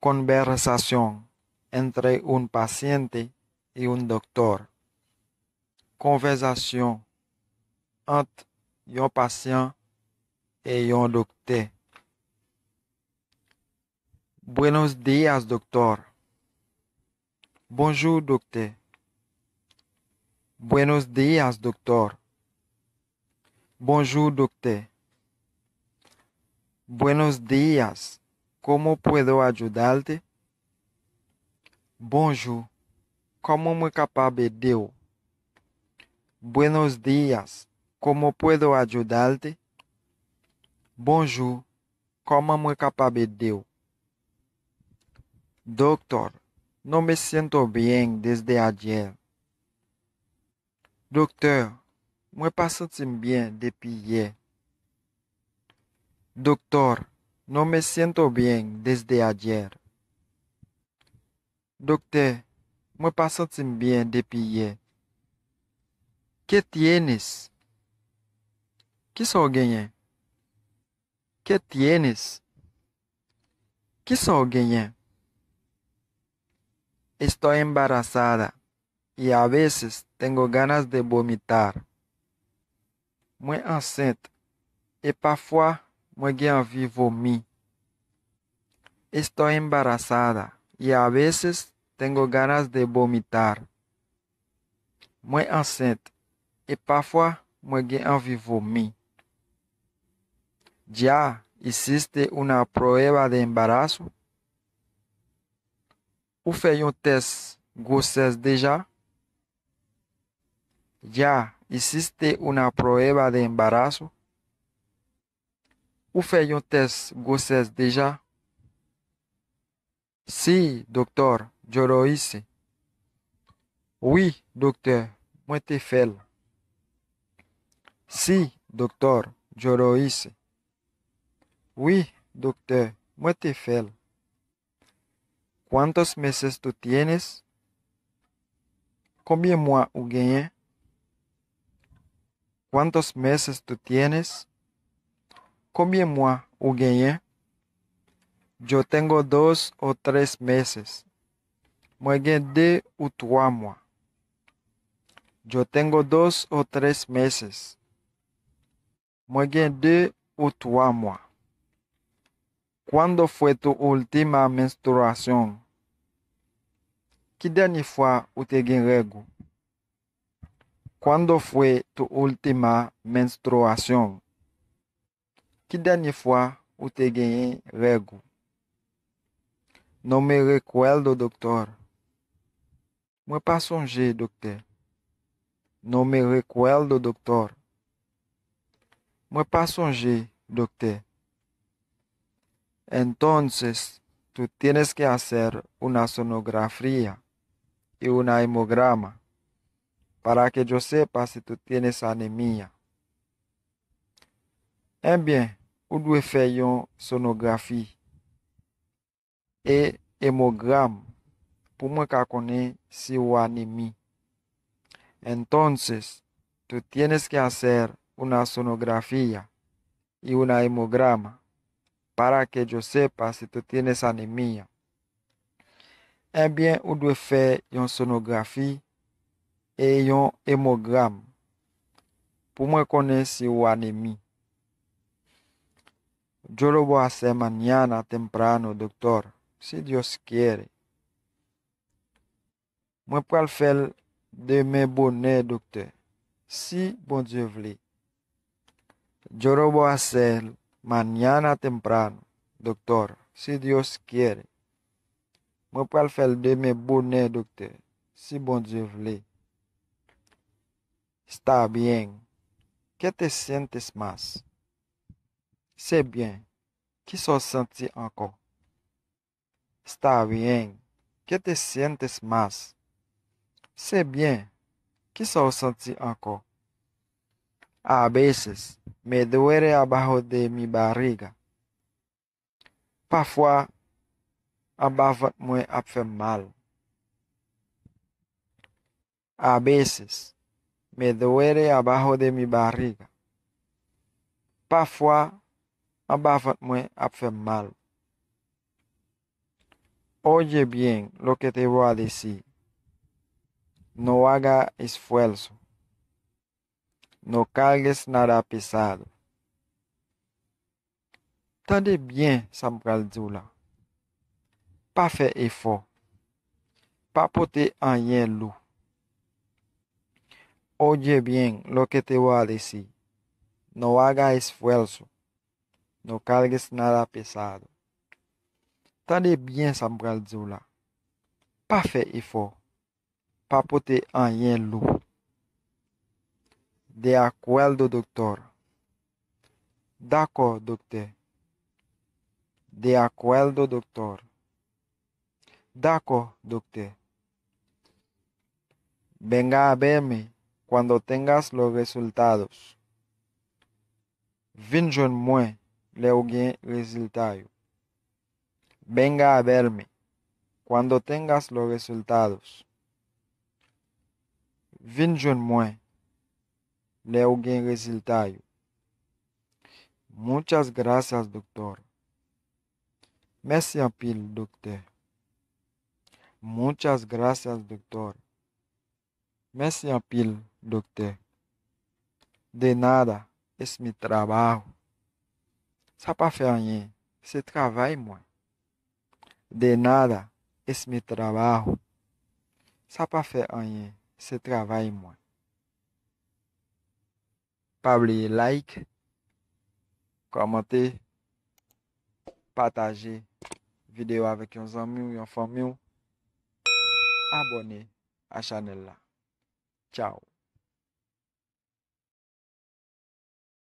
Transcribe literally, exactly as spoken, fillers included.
Conversación entre un paciente y un doctor. Konvèsasyon ant yon pasyan e yon doktè. Buenos días, doctor. Bonjou, doktè. Buenos días, doctor. Bonjou, doktè. Buenos días. ¿Cómo puedo ayudarte? Bonjou. Kòman mwen kapab ede w? Buenos días. ¿Cómo puedo ayudarte? Bonjou. Kòman mwen kapab ede w? Doctor, no me siento bien desde ayer. Doktè, mwen pa santi m byen depi yè. Doctor, no me siento bien desde ayer. Doktè, mwen pa santi m byen depi yè. ¿Qué tienes? Kisa w genyen? ¿Qué tienes? Kisa w genyen? Estoy embarazada y a veces tengo ganas de vomitar. Mwen ansent e pafwa mwen gen anvi vomi. Estoy embarazada y a veces tengo ganas de vomitar. Mwen ansent e pafwa mwen gen anvi vomi. ¿Ya hiciste una prueba de embarazo? Ou fè yon tès gwosès deja? ¿Ya hiciste una prueba de embarazo? Ou fè yon tès gwosès deja? Sí, doctor, yo lo hice. Wi, doktè, mwen te fè l. Sí, doctor, yo lo hice. Wi, doktè, mwen te fè l. ¿Cuántos meses tú tienes? Konbyen mwa ou genyen? ¿Cuántos meses tú tienes? Konbyen mwa ou genyen? Yo tengo dos o tres meses. Mwen gen de ou twa mwa. Yo tengo dos o tres meses. Mwen gen de ou twa mwa. ¿Cuándo fue tu última menstruación? Ki dènye fwa ou te gen règ ou? ¿Cuándo fue tu última menstruación? Ki dènye fwa ou te genyen règ ou? No me recuerdo, doctor. Mwen pa sonje, doktè. No me recuerdo, doctor. Mwen pa sonje, doktè. Entonces, tú tienes que hacer una sonografía y una hemograma para que yo sepa si tú tienes anemia. Ebyen, ou dwe fè yon sonografi e emogram pou mwen ka konnen si ou anemi. Entonces, tú tienes que hacer una sonografía y una hemograma para que yo sepa si tú tienes anemia. Ebyen, ou dwe fè yon sonografi e yon emogram pou mwen konnen si ou anemi. Yo lo voy a hacer mañana temprano, doctor, si Dios quiere. Mwen pral fè l demen bonè, doktè, si Bondye vle. Yo lo voy a hacer mañana temprano, doctor, si Dios quiere. Mwen pral fè l demen bonè, doktè, si Bondye vle. Está bien. ¿Qué te sientes más? Se byen. Kisa w santi ankò? Está bien. ¿Qué te sientes más? Se byen. Kisa w santi ankò? A veces me duele abajo de mi barriga. Pafwa, anba vant mwen ap fè m mal. A veces me duele abajo de mi barriga. Pafwa, anba vant mwen ap fè m mal. Oye bien lo que te voy a decir. No haga esfuerzo. No cargues nada pesado. Tande byen sa m pral di w la. Pa fè efò. Pa pote anyen lou. Oye bien lo que te voy a decir. No haga esfuerzo. No cargues nada pesado. Tande byen sa m pral di w la. Pa fè efò. Pa pote anyen lou. De acuerdo, doctor. Dakò, doktè. De acuerdo, doctor. Dakò, doktè. Venga a verme cuando tengas los resultados. Vin jwenn mwen lè w gen rezilta yo. Venga a verme cuando tengas los resultados. Vin jwenn mwen lè w gen rezilta yo. Muchas gracias, doctor. Mèsi anpil, doktè. Muchas gracias, doctor. Mèsi anpil, doktè. De nada, es mi trabajo. Sa pa fè anyen, se travay mwen. De nada, es mi trabajo. Sa pa fè anyen, se travay mwen. Pa bliye like, kòmante, pataje videyo avèk yon zanmi w, yon fanmi w. Abòne a chanèl la. Tchao.